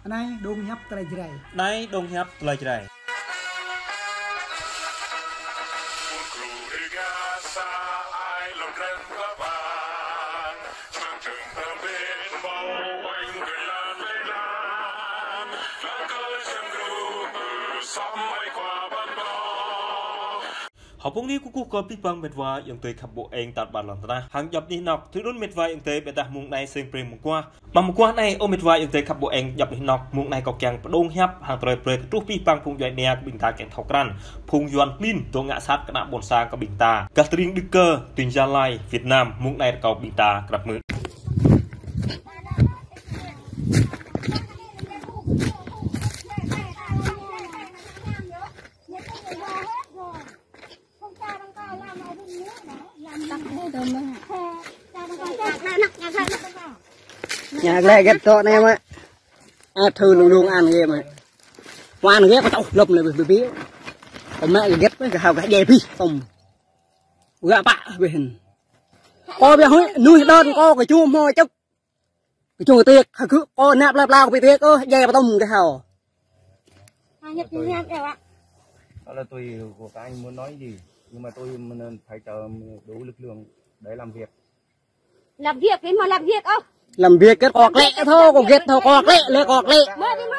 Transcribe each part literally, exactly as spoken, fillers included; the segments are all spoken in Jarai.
Anai dong hiăp tơlơi Jrai. Anai dong hiăp tơlơi Jrai. Hơpung ni kơkuh kơ abih bang met wa ayŏng adơi khăp ƀô eng tar ƀar lŏn tơnah. Hăng djŏp anih anŏ, tui anŭn met wa ayŏng adơi ƀiădah mơ̆ng anai sing preng mơguah. Mơguah anai, ơ met wa ayŏng adơi khăp ƀô eng djŏp anih anŏ, mơ̆ng anai kâo kiăng pơdŏng hiăp hăng tơlơi brơi kơ truh abih bang phung djuai ania kơ ƀing ta kiăng thâo krăn. Phung Yuan klin dŏ ngă sat kơnă ƀôn sang kơ ƀing ta. Gah tơring Đức Cơ, tỉnh Gia Lai, Việt Nam, mơ̆ng anai rơkâo ƀing ta krăp mơ̆. Ñu lĕ gĕt tŏ anai mă. Ăt thâo lung lung ăn gĕt mă. Ăn gĕt kơ tŏ lŏm lĕ bih bih. Kơ mă gĕt kơ hao kơ djai bih tŏm. Gă pă bih hĭn. Kơ bih huĭ nuih đon kơ kơ čum hmâo čŭk. Kơ čum kơ tiek, hơgĕt kơ năp lăp lao kơ bi tiek, ơ, djai pơtŏm kơ hao. Đó là tùy của các anh muốn nói gì, nhưng mà tôi mà phải chờ đủ lực lượng để làm việc. Làm việc thì mà làm việc, ơ. Làm việc gĕt kơ klĕ thôi, kơ gĕt thôi, kơ klĕ, lĕ kơ klĕ.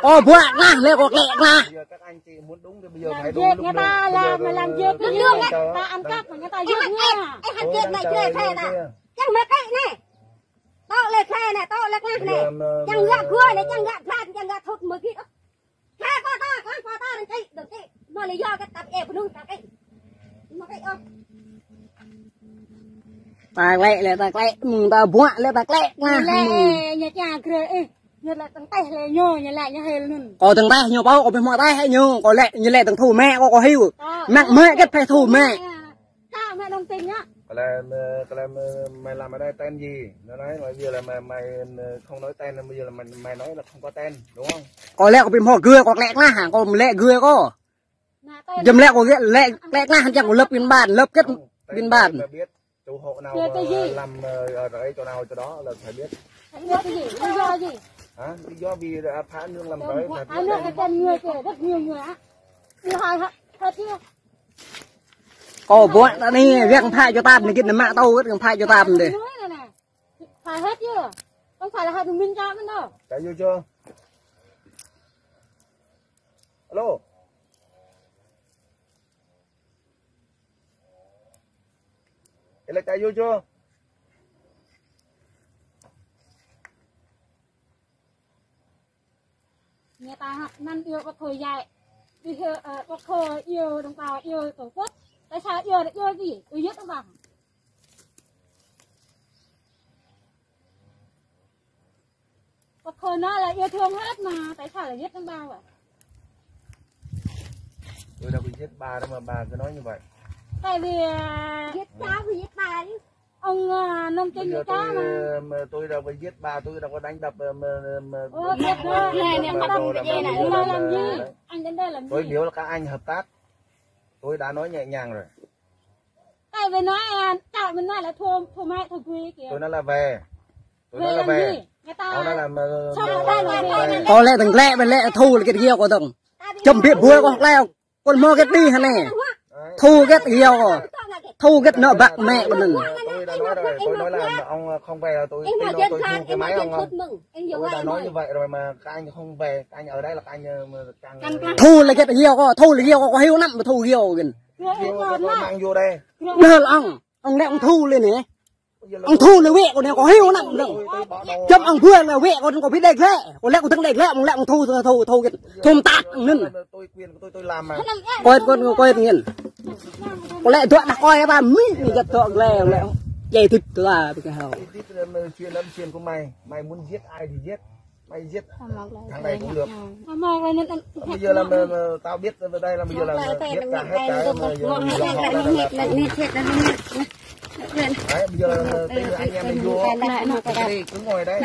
Kơ ƀuă ngă, lĕ kơ klĕ ngă. Bây giờ các anh chị muốn đúng thì bây giờ phải đủ lực lượng. Làm việc người ta làm mà làm việc cái nước ấy, ta ăn cắp mà người ta giết người. Ê, ê, ê, hạt tiết này, đang chờ cái nước kia. Chẳng mà cái này. Tŏ lĕ klĕ anai, tŏ lĕ ngă anai. Kiăng ngă gua anai, kiăng ngă phat, kiăng ngă thut mơ̆ git. Klĕ kơ ta, klĕ kơ ta, đơ̆ng kĭ, đơ̆ng kĭ. Mă lĕ yua kơ tăp ê bơnung ta kĭ. Mă kĭ ôh. Ta klĕ lĕ ta klĕ, mơ̆ng ta ƀuă lĕ ta klĕ, ngă lĕ, mơ̆ng. Ê, ñu kiăng grê, ê. Ñu lĕ tơ̆ng teh lĕ ñu, ñu lĕ ñu hil nun. Kơ tơ̆ng teh ñu pô, kơ bih hmâo teh ñu, kơ lĕ, ñu lĕ tơ̆ng thu mĕ, kơ kơ hiu. Mă mĕ gĕt phe thu mĕ. Sao mẹ đồng tình á? Kơ lĕ, kơ lĕ mày làm ở đây tên gì? Nó nói, nói bây giờ là mày, mày không nói tên, bây giờ là mày, mày nói là không có tên, đúng không? Kơ lĕ kơ bih hmâo gưi, kơ klĕ ngă hă, kơ lĕ gưi kơ. Jăm lĕ kơ lĕ, klĕ ngă hă, jăm kơ lăp biên bản, lăp gĕt biên bản. Chủ hộ nào, ờ, làm, ờ, ở đấy, chỗ nào, chỗ đó là phải biết. Lý do gì? Lý do gì? Hả? Lý do vì đã phá rừng làm rẫy, phải biết tên. Người kìa, rất nhiều người á. Đi hỏi hết, hết chưa? Kơ ƀuă ta anai, wơ̆t kơ pha čô tap anai, git anai mă tŏ, wơ̆t kơ pha čô tap anai. Phải hết chưa? Không phải là hai mình cho mình đâu. Chạy vô chưa? Alo. Ê, lĕ chạy vô chưa? Người ta năn yêu Bác Hồ dạy, đi, ờ, Bác Hồ yêu đồng bào, yêu Tổ quốc. Tại sao yêu, yêu gì? Yêu giết đồng bào. Bác Hồ nói là yêu thương hết mà, tại sao lại giết đồng bào ạ? Tôi đâu có giết bà đâu mà bà cứ nói như vậy. Tại vì, à, giết cháu thì giết bà chứ. Ông, à, nông dân. Bây giờ tôi, mà tôi đâu có giết bà, tôi đâu có đánh đập, mà, mà, mà, ủa, giết bà. Này, này, mà bắt đầu là gì này? Anh đến đây làm gì? Tôi biểu là các anh hợp tác. Tôi đã nói nhẹ nhàng rồi. Tại vì nói, à, tại vì nói là thua, thua mẹ, thua quê kìa. Tôi nói là về. Tôi nói là về. Về làm gì? Người ta, sao người ta lại về? Kơ lĕ tơ̆ng klĕ, ƀĕ lĕ thu lĕ gĕt gơyâo kơ tơ̆ng. Jăm bih ƀuă kơ klĕ, kơ hmâo gĕt đih hă anai. Thu gĕt gơyâo kơ. Thu gĕt nŏ ƀă mĕ kơ anŭn. Tôi đã nói rồi, tôi nói là ông không về là tôi, tôi, tôi thu cái máy ông. Tôi đã nói như vậy rồi mà các anh không về, các anh ở đây là các anh, ờ, mà càng. Thu lĕ gĕt gơyâo kơ, thu lĕ gơyâo kơ, kơ hiu năm thu gơyâo gĕt. Mang vô đây. Đơ lĕ ŏng, ŏng lĕ ŏng thu lĕ anai. Ŏng thu lĕ wĕ kơ anai kơ hiu năm lĕ. Jăm ŏng ƀuă lĕ wĕ kơ anai kơ ƀu đĕč lĕ. Kơ lĕ kơ tơ̆ng đĕč lĕ, ŏng lĕ ŏng thu, thu, thu, thu, thu mơtat anŭn. Tôi quyền của tôi, tôi làm mà. Kơ ĕt, kơ ĕt, kơ ĕt ngăn. Kơ lĕ dŏ ană kơ ĕt ba mi, mi gĕt dŏ lĕ, lĕ. Djai tŭt tơ a, tơ kơ hao. Chuyện đó là chuyện của mày, mày muốn giết ai thì giết. Mày giết thằng này cũng được. Bây giờ là mà, mà tao biết ở đây là bây giờ là biết cả hết cái mà giờ dòng họ đây là. Đấy, bây giờ là, là, là anh em mình vô. Đây, cứ ngồi đây.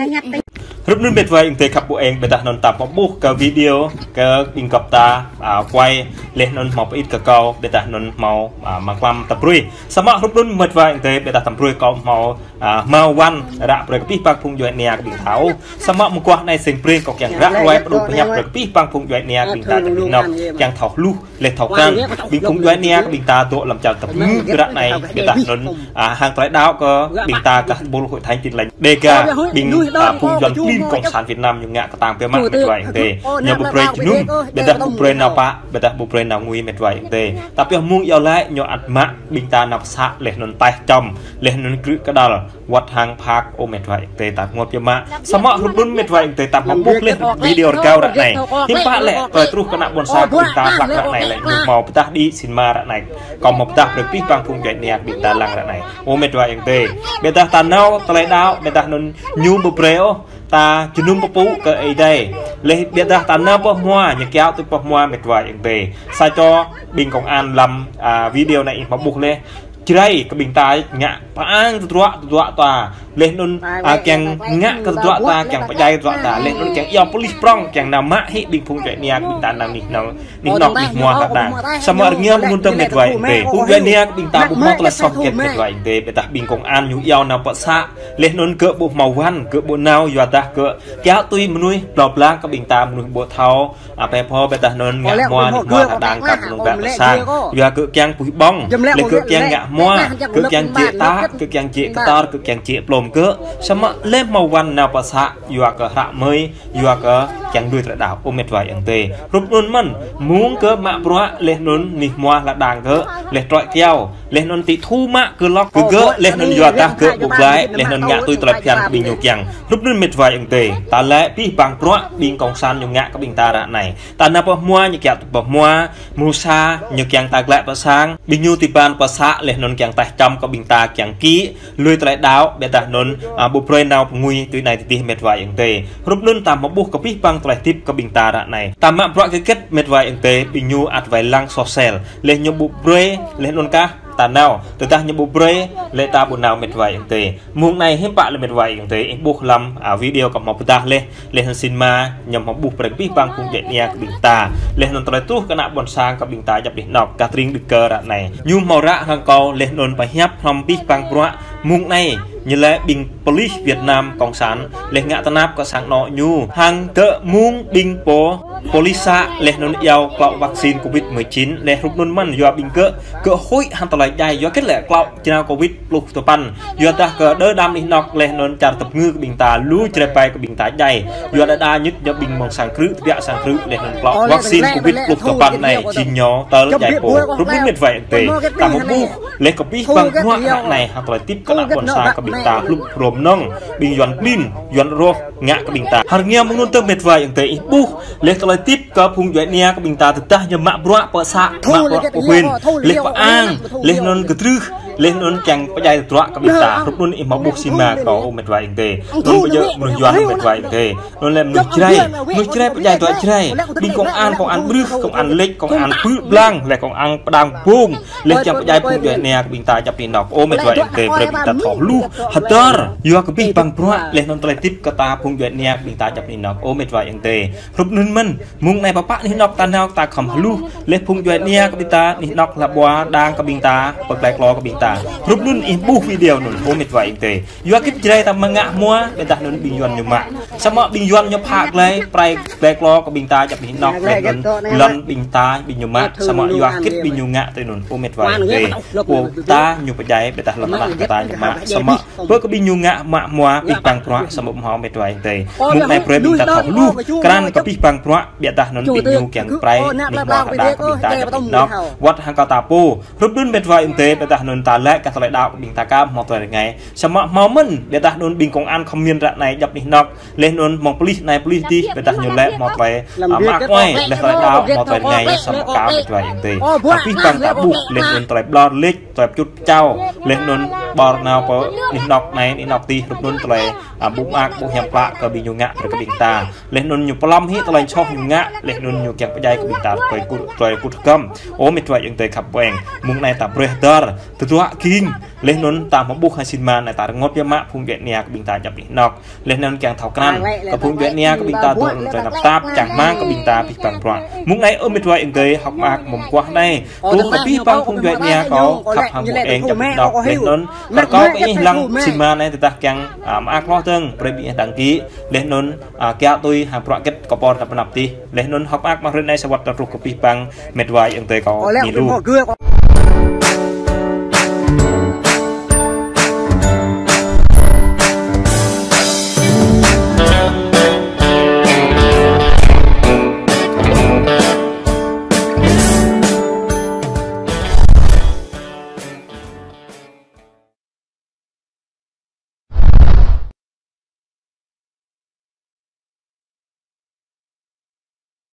Hrup anŭn met wa ayŏng adơi khăp ƀu eng, ƀiădah anŭn ta hmâo ƀuh kơ video kơ ƀing gŏp ta, a, quay, laih anŭn hmâo pơit kơ kâo, ƀiădah anŭn hmâo, a, mă klăm ta brơi. Samơ̆ hrup anŭn met wa ayŏng adơi, ƀiădah ta brơi kâo hmâo, a, hmâo wăn ră brơi kơ abih bang phung djuai ania kơ ƀing ta ôh. Samơ̆ mơguah anai sing brơi kâo kiăng ră ruai pơdŏng pơhiăp brơi kơ abih bang phung djuai ania kơ ƀing ta dŏ ƀing nŏk, kiăng thâo hluh, laih thâo krăn ƀing phung djuai ania kơ ƀing ta dŏ lăm čar tơpơ̆ng ră anai, ƀiădah anŭn, a, hăng tơlơi đaŏ kơ ƀing ta gah tơpul Hội Thánh Tin Lành Đêga, ƀing, a, phung Yuan klin Cộng sản Việt Nam ñu ngă kơtang biă mă met wa ayŏng adơi. Ñu ƀu brơi jơnum, ƀiădah ƀu brơi nao pă, ƀiădah ƀu brơi nao ngui met wa ayŏng adơi. Tơdah mơ̆ng iâu laĭ ñu ăt mă ƀing ta nao pơsă laih anŭn taih čăm, laih anŭn krư̆ kơđăl, wơ̆t hăng phak, ơ met wa ayŏng adơi ta ngŏ biă mă. Samơ̆ hrup anŭn met wa ayŏng adơi ta hmâo ƀuh laih video rơgao ră anai. Hiư̆m pă lĕ tơlơi truh kơ ană ƀôn sang kơ ƀing ta hlăk ră anai lĕ ñu hmâo pơdah đĭ sinma ră anai. Kâo hmâo pơdah brơi kơ abih bang phung djuai ania kơ ƀing ta lăng ră anai. Ơ met wa ayŏng adơi. Ƀiădah ta nao tơlơi đaŏ, ƀiădah anŭn ñu ƀu brơi ôh ta jơnum pơpŭ kơ Ơi Adai. Laih ƀiădah ta nao pơ hmua, ñu kiaŏ tui pơ hmua met wa ayŏng adơi. Sa čô ƀing công an lăm, a, video anai ih hmâo ƀuh laih. Jrai kơ ƀing ta ngă pơang tơdruă, tơdruă ta. Laih anŭn, a, kiăng ngă kơ tơdruă ta, kiăng pơdjai tơdruă ta. Laih anŭn kiăng iâu pôlis prŏng, kiăng nao mă hĭ ƀing phung djuai ania kơ ƀing ta nao anih nao, anih nŏk anih hmua ta đang. Samơ̆ rơngiă mơ̆ng anŭn tơ̆ met wa ayŏng adơi. Phung djuai ania kơ ƀing ta ƀu hmâo tơlơi soh hơget met wa ayŏng adơi. Ƀiădah ƀing công an ñu iâu nao pơsă. Laih anŭn gơ̆ ƀu hmâo wăn, gơ̆ ƀu nao yua dah gơ̆ kiaŏ tui mơnuih, blâo blang kơ ƀing ta mơnuih ƀu thâo, a, pĕ pô ƀiădah anŭn ngă hmua anih hmua ta đang kơ mơnơ̆ng ƀă pơ sang. Yua gơ̆ kiăng puih ƀơ̆ng, laih gơ̆ kiăng ngă hmua, gơ̆ kiăng jĕ tă, gơ̆ kiăng jĕ kơtor, gơ̆ kiăng jĕ plôm gơ̆. Samơ̆ laih hmâo wăn nao pơsă, yua kơ hră mơi, yua kơ kiăng lui tơlơi đaŏ, ơ met wa ayŏng adơi. Hrup anŭn mơ̆n, mơ̆ng gơ̆ mă bruă, laih anŭn anih hmua ta đang gơ̆, laih troi kiaŏ, laih anŭn tĭ thu mă kơ lŏk kơ gơ̆, laih anŭn yua dah gơ̆ ƀu glăi, laih anŭn ngă tui tơlơi phiăn kơ ƀing ñu kiăng. Hrup anŭn met wa ayŏng adơi. Ta laĭ abih bang bruă ƀing cộng sản ñu ngă kơ ƀing ta ră anai. Ta nao pơ hmua ñu kiaŏ tui pơ hmua, mơnuih sa ñu kiăng ta glăi pơ sang, ƀing ñu tui ban pơsă laih anŭn kiăng taih čăm kơ ƀing ta kiăng kĭ, lui tơlơi đaŏ, ƀiădah anŭn, a, ƀu brơi nao pơngui tui anai tui adih met wa ayŏng adơi. Hrup anŭn ta hmâo ƀuh kơ abih bang tơlơi hơdip kơ ƀing ta ră anai. Ta mă bruă hơget met wa ayŏng adơi, ƀing ñu ăt wai lăng soh sel. Laih ñu ƀu brơi, laih anŭn kah ta nao. Tơdah ñu ƀu brơi, laih ta ƀu nao met wa ayŏng adơi. Mơ̆ng anai hiư̆m pă lĕ met wa ayŏng adơi, ih ƀuh lăm, a, video kâo hmâo pơdah laih, laih anŭn sinma, ñu hmâo ƀuh brơi kơ abih bang phung djuai ania kơ ƀing ta. Laih anŭn tơlơi truh kơ ană ƀôn sang kơ ƀing ta djŏp anih nŏk, gah tơring Đức Cơ ră anai. Ñu hmâo ră hăng kâo, laih anŭn pơhiăp hrŏm abih bang bruă, mơ̆ng anai, ñu laĭ ƀing pôlis Việt Nam cộng sản, laih ngă tơnap kơ sang anŏ ñu. Hăng gơ̆ mơ̆ng ƀing pô pôlis să, laih anŭn iâu klâo vaccine covid mười chín, laih hrup anŭn mơ̆n yua ƀing gơ̆, gơ̆ huĭ hăng tơlơi djai, yua hơget lĕ klâo jrao covid pluh tơpăn. Yua dah kơ đơ đam anih nŏk laih anŭn čar tơpơngư kơ ƀing ta, lu Jrai ƀai kơ ƀing ta djai. Yua đơđa ñŭt ñu ƀing mơ̆ng sang krư̆, tơbiă sang krư̆, laih anŭn klâo vaccine covid pluh tơpăn anai, jing ñu tơl djai pô. Hrup anŭn met wa ayŏng adơi. Ta hmâo ƀuh, laih kơ abih bang bruă ră anai, hăng tơlơi hơdip kơ ană ƀôn sang kơ ƀing ta, hlup hrŏm nŏng, ƀing Yuan klin, Yuan rŏh, ngă kơ ƀing ta. Hăng rơngiă mơ̆ng anŭn tơ̆ met wa ayŏng adơi, ih ƀuh, laih tơlơi hơdip kơ phung djuai ania kơ ƀing ta tơdah ñu mă bruă pơsă, mă bruă pơhuĭ, laih pơang, laih anŭn kơtrưh, laih anŭn kiăng pơdjai tơdruă kơ ƀing ta. Hrup anŭn ih hmâo ƀuh sinma kâo, ơ met wa ayŏng adơi. Anŭn ƀu djơ̆ mơnuih Yuan, met wa ayŏng adơi. Anŭn lĕ mơnuih Jrai, mơnuih Jrai pơdjai tơdruă Jrai. Ƀing công an, công an ƀrưh, công an lĕč, công an pư̆ blang, laih công an pơdang bông, laih kiăng pơdjai phung djuai ania kơ ƀing ta djŏp anih nŏk, ơ met wa ayŏng adơi, brơi ƀing ta thâo hluh, hơdơr, yua kơ abih bang bruă, laih anŭn tơlơi hơdip kơ ta phung djuai ania kơ ƀing ta djŏp anih nŏk, ơ met wa ayŏng adơi. Hrup anŭn mơ̆n, mơ̆ng anai pơpă anih nŏk ta nao ta khŏm hluh, laih phung djuai ania kơ ƀing ta anih nŏk hla ƀua đang kơ ƀing ta, pơglai klô kơ ƀing ta. Hrup anŭn ih ƀuh video anŭn, ơ met wa ayŏng adơi. Yua hơget Jrai ta mă ngă hmua, ƀiădah anŭn ƀing Yuan ñu mă. Samơ̆ ƀing Yuan ñu phă glai, prai glai klô kơ ƀing ta djŏp anih nŏk, laih anŭn lŏn ƀing ta, ƀing ñu mă. Samơ̆ yua hơget ƀing ñu ngă tui anŭn, ơ met wa ayŏng adơi. Pô ta ñu pơdjai, ƀiădah lŏn tơnah kơ ta ñu mă. Samơ̆ pơ kơ ƀing ñu ngă mă hmua, abih bang bruă, samơ̆ ƀu hmâo met wa ayŏng adơi. Mơ̆ng anai brơi ƀing ta thâo hluh, krăn kơ abih bang bruă, ƀiădah anŭn ƀing ñu kiăng prai anih hmua kơ đang kơ ƀing ta djŏp anih nŏk. Wơ̆t hăng kơ ta pô. Hrup anŭn met wa ayŏng adơi, ƀiădah anŭn ta laĭ kơ tơlơi đaŏ kơ ƀing ta kah hmâo tơlơi rơngai. Samơ̆ hmâo mơ̆n, ƀiădah anŭn ƀing công an khŏm mĭn ră anai djŏp anih nŏk. Laih anŭn mơ̆ng pôlis anai pôlis adih, ƀiădah ñu laĭ hmâo tơlơi, a, mă kuai, laih tơlơi đaŏ hmâo tơlơi rơngai, samơ̆ kah met wa ayŏng adơi. Abih bang ta ƀuh, laih anŭn tơlơi ƀlŏr lĕč, tơlơi pơčŭt pơčao, laih anŭn ƀôr nao pơ anih anŏk anai, anih anŏk adih, hrup anŭn tơlơi, a, ƀu mơak, ƀu hiam klă kơ ƀing ñu ngă brơi kơ ƀing ta. Laih anŭn ñu pơlŏm hĭ tơlơi soh ñu ngă, laih anŭn ñu kiăng pơdjai kơ ƀing ta tơlơi kut, tơlơi kut hơgŏm. Ơ mĕt wa ayŏng adơi khăp ƀơ̆ng, mơ̆ng anai ta brơi hơdơr, tơdruă ging. Laih anŭn ta hmâo ƀuh hăng sĭn mơ̆n anai ta rơngot biă mă phung djuai ania kơ ƀing ta djŏp anih anŏk. Laih anŭn kiăng thâo krăn kơ phung djuai ania kơ ƀing ta dŏ lŏn tơnap tap, čang rơmang kơ ƀing ta abih bang bruă. Mơ̆ng anai ơ mĕt wa ayŏng adơi, hơ̆k mơak mơ̆ng kuah anai. Truh kơ abih bang phung djuai ania kâo khăp hăng ƀu eng djŏp anih anŏk. Laih anŭn, kâo kơ ih lăng sĭn mơ̆n anai tơdah kiăng, a, mơak hloh dơ̆ng, brơi ƀing ih đăng ký. Laih anŭn, a, kiaŏ tui hăng bruă hơget kơ ƀôr ta pơanăp adih. Laih anŭn hơ̆k mơak mơ̆ng hrơi anai sa wơ̆t ta truh kơ abih bang mĕt wa ayŏng adơi kâo ngă lu.